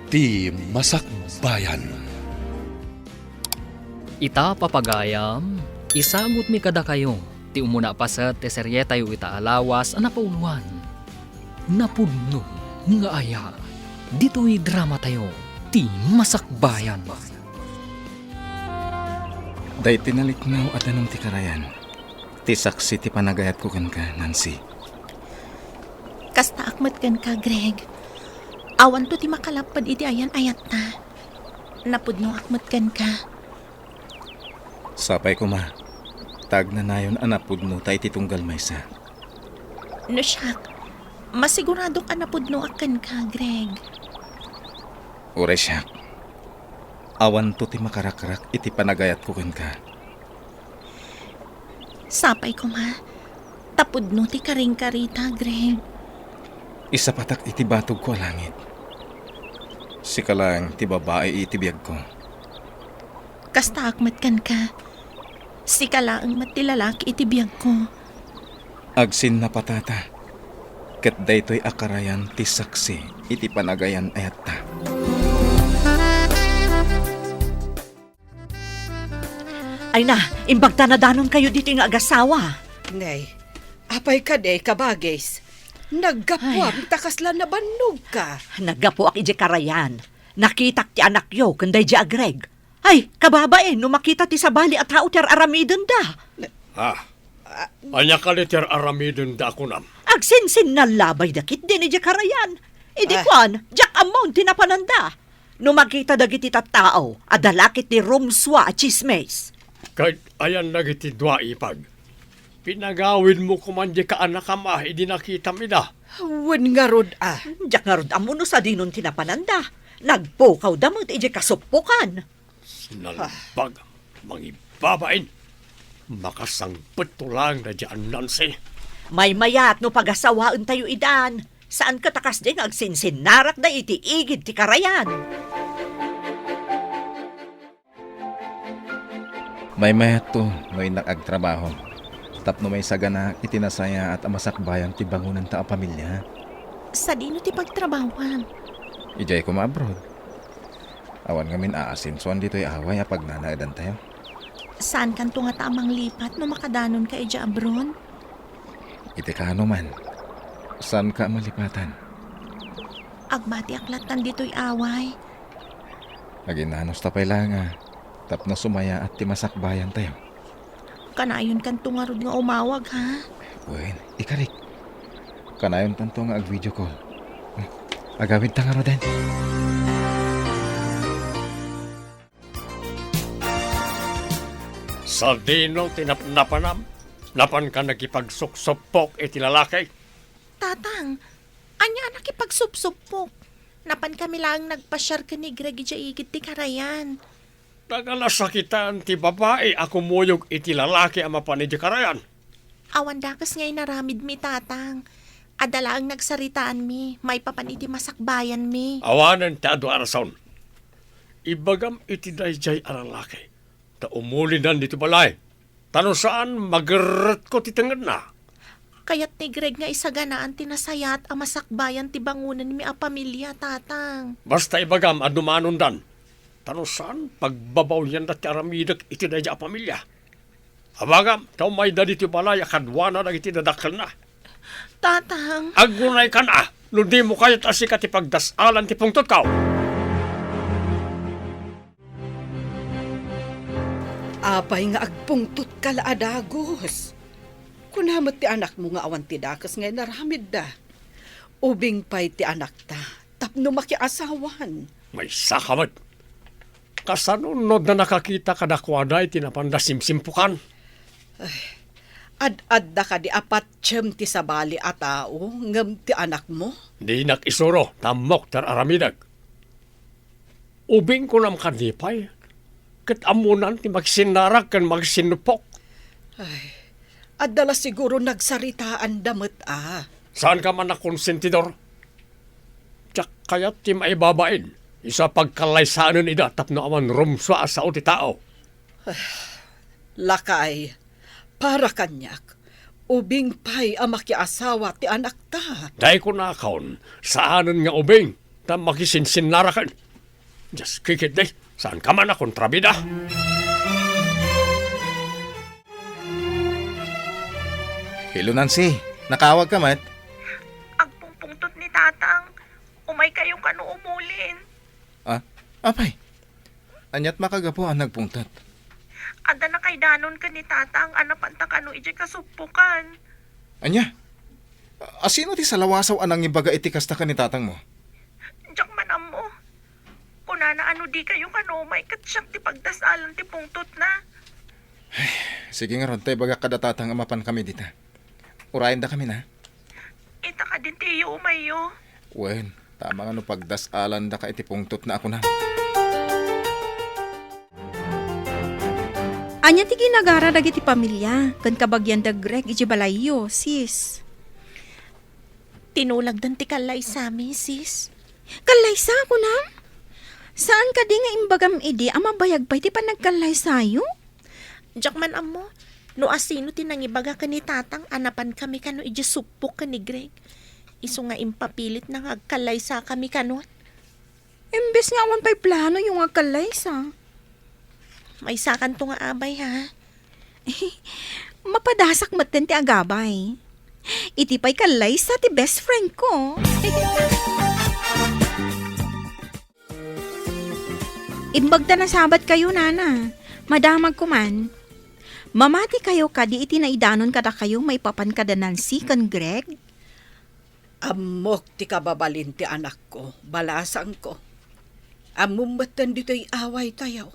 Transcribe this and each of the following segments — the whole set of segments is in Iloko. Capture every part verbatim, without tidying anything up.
Ti Masakbayan. Ita, papagayam, isagutmi kadakayo ti umuna a paset ti serietayo ita a lawas a napauloan, Napudno nga Aya. Ditoy dramatayo, Ti Masakbayan. Daytoy naliknaw a danum ti karayan, ti saksi ti panagayatko kenka, Nancy. Kastaak met kenka, Greg. Awanto ti makalapped iti ayan-ayatta. Napudnoak met kenka. Sapay koma, ta agnanayon a napudnota iti tunggal maysa. No siak, masiguradok a napudnoak kenka, Greg. Uray siak, awanto ti makarakrak iti panagayatko kenka. Sapay koma, ta pudno ti karingkarita, Greg. Isapatak iti batogko a langit. Sika laeng ti babai iti biagko. Kastaak met kenka. Sika laeng met ti lalaki iti biagko. Agsinnapatata, ket daytoy a karayan ti saksi iti panagayan-ayatta. Ay na, imbag ta nadanonkayo ditoy nga agasawa. Nay, apay kadi, kabagis? Naggapuam ta kasla nabannogka. Naggapuak idiay karayan. Nakitak ti anakyo ken daydiay a Greg. Ay, kababain no makita ti sabali a tao ti ar-aramidenda. Ah, ania kadi ti ar-aramidenda a kunam? Agsinsinnal labay da ketdin idiay karayan. Idi kuan, diak ammo ti napananda. No makita dagiti tattao, adda la ketdi rumsua a tsismis. Ket ayan dagiti dua, ipag? Pinagawidmo koman diay kaanakam a idi nakitam ida. Wen ngarud a. Diak ngarud ammo no sadinon ti napananda. Nagpukawda met idiay kasuppokan. Sinalbag, mangibabain. Makasangpetto laeng daydiay a Nancy. Maymayat no pagasawaentayo idan. Saan ket a kasdiay nga agsinsinnarakda iti igid ti karayan. Maymayatto no innak agtrabaho tapno maisaganaak iti nasayaat a masakbayan ti bangonenta a pamilia. Sadino ti pagtrabahoam? Idiay koma abroad. Awan ngamin aasensoan ditoy away a pagnanaedantayo. Saankanto ngata a manglipat no makadanonka idiay abroad? Iti kaano man, saanka a malipatan. Agbatiak lattan ditoy away. Aginanus ta pay la nga tapno sumayaat ti masakbayantayo. Kanayonkanto ngarud nga umawag, ha? Wen, ikarik. Kanayontanto nga ag-video call. Agawidta ngaruden. Sadino ti napnapanam? Napanka nakipagsuksupok iti lalaki? Tatang, ania a nakipagsupsupok? Napankami laeng nagpasiar ken ni Greg idiay igid ti karayan. Nagalasakitan ti babai a kumuyog iti lalaki a mapan idiay karayan. Awan dakes nga inaramidmi, Tatang. Adda laeng nagsaritaanmi maipapan iti masakbayanmi. Awanen ti adu a rason. Ibagam iti daydiay a lalaki ta umulinan ditoy balay. Ta no saan, magerretko ti tengngedna. Kayat ni Greg nga isaganaan ti nasayaat a masakbayan ti bangonenmi a pamilia, Tatang. Basta ibagam a dumanondan. Ta no saan, pagbabawyanda ti aramidek iti daydiay a pamilia. Abagam, ta umayda ditoy balay a kaduana dagiti dadakkelna. Tatang. Agunaykan a, no dimo kayat a sika ti pagdas-alan ti pungtotko. Apay nga agpungtotka la a dagus? Kuna met ti anakmo nga awan ti dakes nga inaramidda. Ubing pay ti anakta tapno makiasawan. Maysaka met. Kasano no adda nakakita kadakuada iti napanda simsimpukan? Ay, ad-adda kadi a patiem ti sabali a tao ngem ti anakmo? Dinak isuro, ta ammok ti ar-aramidek. Ubing kunam kadi pay, ket ammonan ti magsinnarak ken magsinnupok. Ay, adda la siguro nagsaritaanda met a. Saanka man a konsentidor? Diak kayat ti maibabain, isu a pagkallaysaenen ida tapno awan rumsua a sao ti tao. Lakay, para kaniak, ubing pay a makiasawa ti anakta. Dayta kunakon, saanen nga ubing, ta makisinsinnaraken. Dios, kikiddi, saanka man a kontrabida. Hello, Nancy. Nakaawagka met? Agpungpungtot ni Tatang. Umaykayo kano umulin. Ah, apay. Ania't makagapu a nagpungtot? Adda nakaidanon ken ni Tatang a napanta kano idiay kasuppokan. Ania? Asino ti salawasaw a nangibaga iti kasta ken ni Tatangmo? Diak man ammo. Kunana a no dikayo kano umay ket siak ti pagdas-alan ti pungtotna. Sige ngarud, ta ibagak kada Tatang a mapankami dita. Urayendakami na. Ita kadin ti iyo umayyo. Wen, tama nga no pagdas-alandaka iti pungtotna a kunam. Ania ti ginagara dagiti pamilia ken kabagian da Greg idiay balayyo, sis? Tinulagdan ti kallaysami, sis. Kallaysa, kunam? Saan kadi nga imbagam idi a mabayag pay ti panagkallaysayo? Diak man ammo no asino ti nangibaga ken ni Tatang a napankami kano idiay suppok ken ni Greg. Isu nga impapilitna nga agkallaysakami kano. Imbes nga awan pay planoyo nga agkallaysa. Maysakanto nga abay, ha? Mapadasak metten ti agabay. Iti pay kallaysa ti best friend ko. Imbag ta nasabatkayo, nana. Madamagko man. Mamatikayo kadi iti naidanon kadakayo maipapan kada Nancy ken Greg? Ammok ti kababalin ti anakko, balasangko. Ammom metten ditoy awaytayo.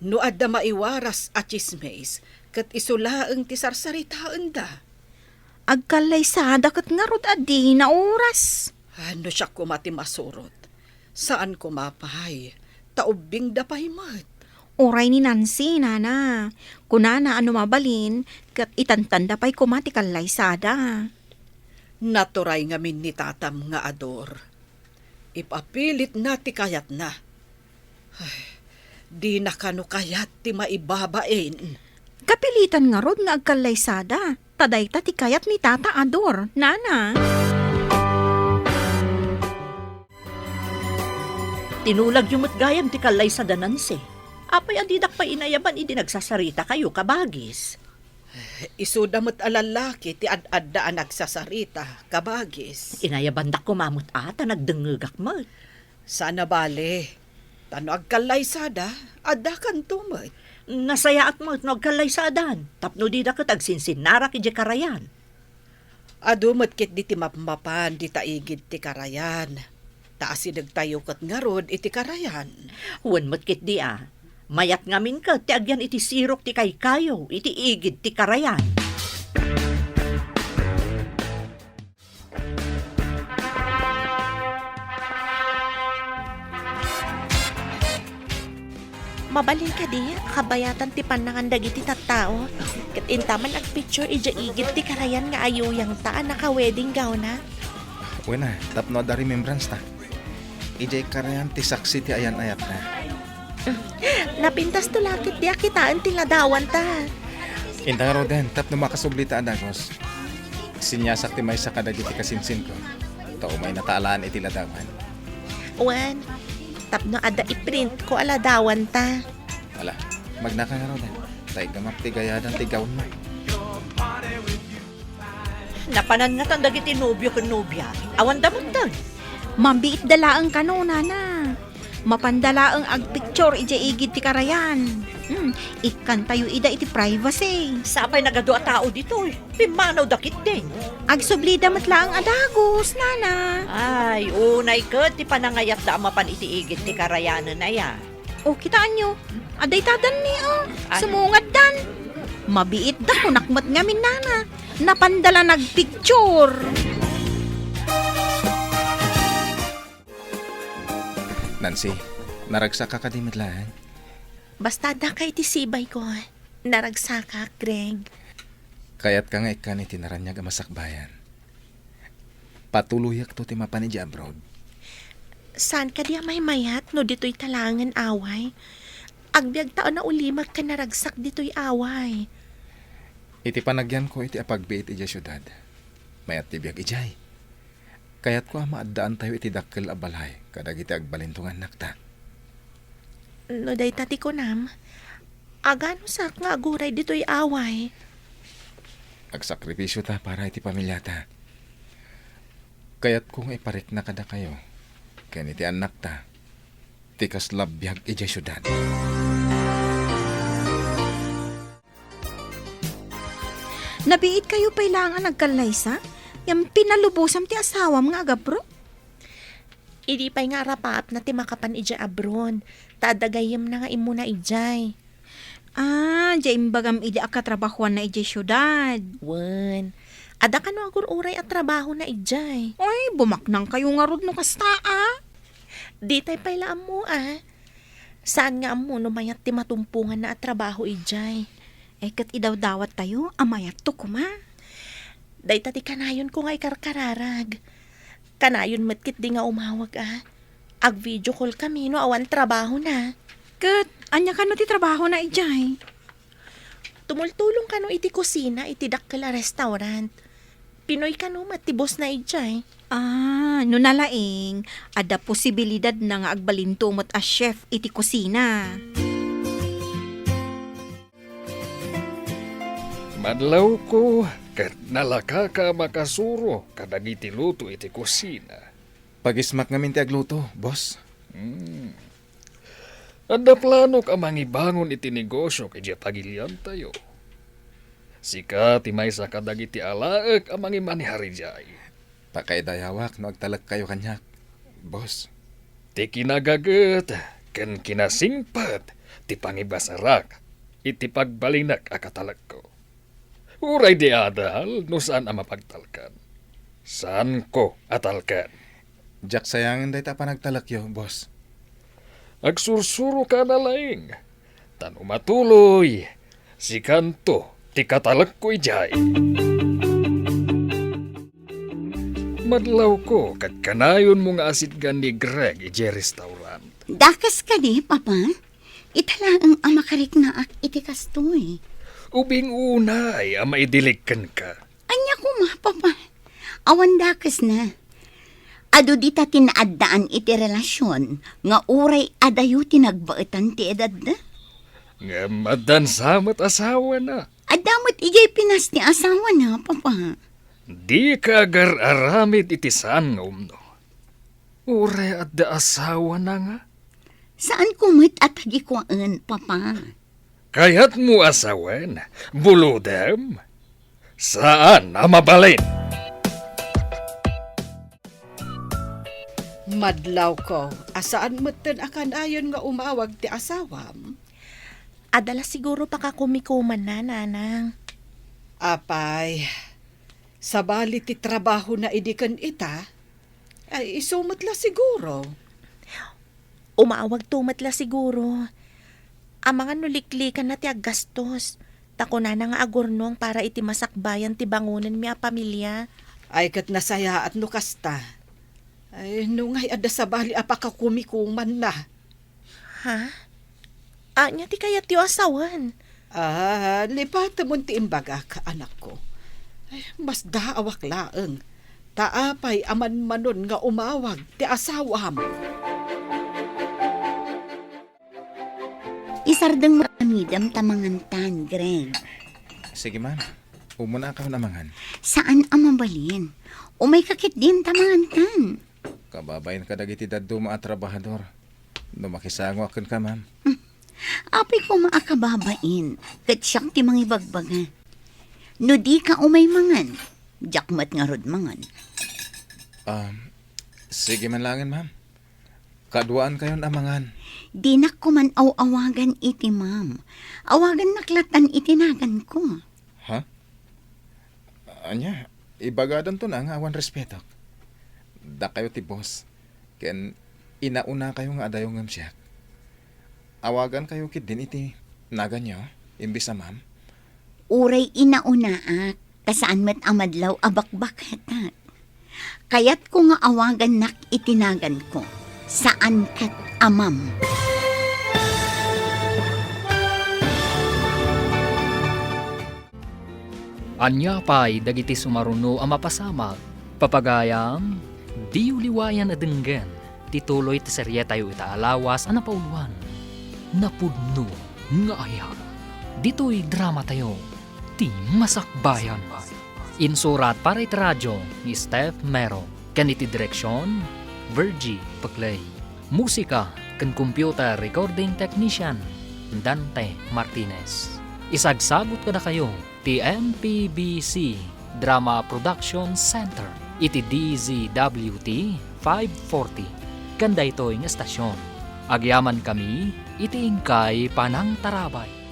No adda maiwaras a tsismis, ket isu laeng ti sarsaritaenda. Agkallaysada ket ngarud a dina oras. Ah, no siak koma ti masurot, saan koma pay, ta ubbingda pay met. Uray ni Nancy, nana. Kunana a no mabalin, ket itantanda pay koma ti kallaysada. Naturay ngamin ni tatam nga ador. Ipapilitna ti kayatna. Ay, dina kano kayat ti maibabain. Kapilitan ngarud nga agkallaysada, ta dayta ti kayat ni Tata a Dor, nana. Tinulagyo met gayam ti kallaysada, Nancy. Apay a didak pay inayaban idi nagsasaritakayo, kabagis? Isuda met a lallaki ti ad-adda a nagsasarita, kabagis. Inayabandak koma met a ta nagdengngegak met. Saan a bale, ta no agkallaysada, addakanto met. Nasayaat met no agkallaysadan, tapno dida ket agsinsinnarak idiay karayan. Adu met ketdi ti mapmapan dita igid ti karayan, ta asidegtayo ket ngarud iti karayan. Wen met ketdi a, mayat ngamin ket ti agyan iti sirok ti kaykayo iti igid ti karayan. Mabalin kadi a kabayatan ti pannangan dagiti tattao, ket inta man agpicture idiay igid ti karayan nga ayuyangta a naka-wedding gown-na? Wen a, tapno adda remembrance ta. Idiay karayan ti saksi ti ayan-ayatna. Napintasto la ketdi a kitaen ti ladawanta. Inta ngaruden, tapno makasubli ta a dagus. Siniasak ti maysa kadagiti kasinsinko, ta umaynata alaen iti ladawan. Wen, tapno adda iprintko a ladawanta. Ala, magnaka ngaruden, ta iggamak ti gayadan ti gownmo. Napanan ngatan dagiti nobio ken nobia. Awanda metten. Mabiitda laeng kano, nana. Mapanda laeng agpicture idiay igid ti karayan. Hmm, ikkantayo ida iti privacy. Sapay nagadu a tao ditoy. Pimmanawda ketdin. Agsublida met laeng a dagus, nana. Ay, unay ket ti panangayatda a mapan iti igid ti karayanen aya. O, kitaenyo, adda ita danni, o. Ay. Sumungaddan. Mabiitda, kunak met ngamin, nana. Napanda la nagpicture. Nancy, naragsakka kadi met laeng? Basta addaka iti sibayko, naragsakak, Greg. Kayatka nga ikkan iti naraniag a masakbayan. Patuloyakto ti mapan idiay abroad. Saan kadi a maymayat no ditoyta laengen away? Agbiagta a naulimek ken naragsak ditoy away. Iti panagyanko iti apagbiit idiay siudad, mayat ti biag idiay. Kayatko a maaddaantayo iti dakkel a balay kadagiti agbalinto nga annakta. No dayta ti kunam, aganusak nga aguray ditoy away. Agsakripisio ta para iti pamiliata. Kayatko nga iparikna kadakayo ken iti annakta ti kasla biag idiay siudad. Nabiit kayo pay laeng a nagkallaysa? Ngem pinalubosam ti asawam nga agabro? Idi pay nga arapaapna ti makapan idiay abroad, ta adda gayyemna nga immuna idiay. Ah, diay imbagam idi a katrabahoanna idiay siudad. Wen, adda kano agur-uray a trabahona idiay. Ay, bumaknang kayo ngarud no kasta, ah. Ditay pay la ammo, ah. Saan nga ammo no mayat ti matumponganna a trabaho idiay. Eh, ket idawdawat tayo a mayatto koma. Dayta ti kanayonko nga ikarkararag. Kanayon met ketdi nga umawag, ah. Ag-video call kami no awan trabahona. Ket ania kano ti trabahona idiay? Tumultulong kano iti kusina iti dakkel a restaurant. Pinoy kano met ti bossna idiay. Ah, no nalaing, adda posibilidadna nga agbalinto met a chef iti kusina. Madlawko, ket nalakaka a makasuro kadagiti luto iti kusina. Pagismak ngamin ti agluto, boss. Hmm. Adda planok a mangibangon iti negosiok idiay pagiliantayo. Sika ti maysa kadagiti alaek a mangimanehar idiay. Pakaidayawak no agtalekkayo kaniak, boss. Ti kinagaget ken kinasingpet ti pangibasarak iti pagbalinek a katalekko. Uray di adal no saan a mapagtalkan. Saanko a talkan. Diak sayangen dayta a panagtalekyo, boss. Agsursuroka a nalaing. Ta no matuloy, sikanto ti katalekko idiay. Madlawko ket kanayonmo nga asitgan ni Greg idiay restaurant. Dakes kadi, Papa? Ita laeng a makariknaak iti kastoy. Ubing unay a maidilig kenka. Ania koma, Papa? Awan dakesna. Adu dita ti naaddaan iti relasion nga uray adayo ti nagbaetan ti edadda? Ngem addan sa met asawana. Adda met idiay Pinas ti asawana, Papa. Dika agar-aramid iti saan nga umno. Uray adda asawana nga? Saanko met a tagikuaen, Papa. Kayatmo a sawen, bulodem? Saan a mabalin. Madlawko, a saan metten a kanayon nga umawag ti asawam? Adda la siguro pakakumikumanna, Nanang. Apay, sabali ti trabahona idi ken ita? Ay, isu met la siguro. Umawagto met la siguro. Amangan no liklikanna ti aggastos. Ta kunana nga agurnong para iti masakbayan ti bangonenmi a pamilia. Ay, ket nasayaat no kasta. Ay, nungay adda sabali a pakakumikumanna. Ha? Ania ti kayatyo a sawen? Ah, lipatemon ti imbagak, anakko. Ay, masdaawak laeng. Ta apay a manmanon nga umawag ti asawam? Isardeng mo aramidem ta mangantan, Greg. Sige, ma'am. Umuna ka a mangan. Saan a mabalin. Umayka ketdin ta mangantan. Kababain kadagiti dadduma a trabahador. No makisangoak kenka, ma'am. Hmm. Apay koma a kababain, ket siak ti mangibagbaga. No dika umay mangan, diak met ngarud mangan. Um, sige man laengen, ma'am. Kaduaankayon a mangan. Dinak koman aw-awagan iti ma'am. Awagannak lattan iti naganko. Ha? Ania, ibagadanto na nga awan respetok. Dakayo ti boss, ken inaunakayo nga adayo ngem siak. Awagankayo ketdin iti naganyo, imbes a ma'am. Uray inaunaak, ta saan met a madlaw a bakbaketak. Kayatko nga awagannak iti naganko, saan ket a ma'am. Ania pay dagiti sumaruno a mapasamak? Papagayam, Diyo liwayan a denggen ti tuloy ti serietayo ita a lawas a napauloan, Napudno nga Ayat. Ditoy dramatayo, Ti Masakbayan. Insurat para iti radio ni Steph Mero, ken iti direksion, Virgie Peclay. Musika ken computer recording technician, Dante Martinez. Isagsagut kadakayo ti M P B C Drama Production Center iti D Z W T five forty ken daytoy nga estasion. Agyamankami iti inkay panangtarabay.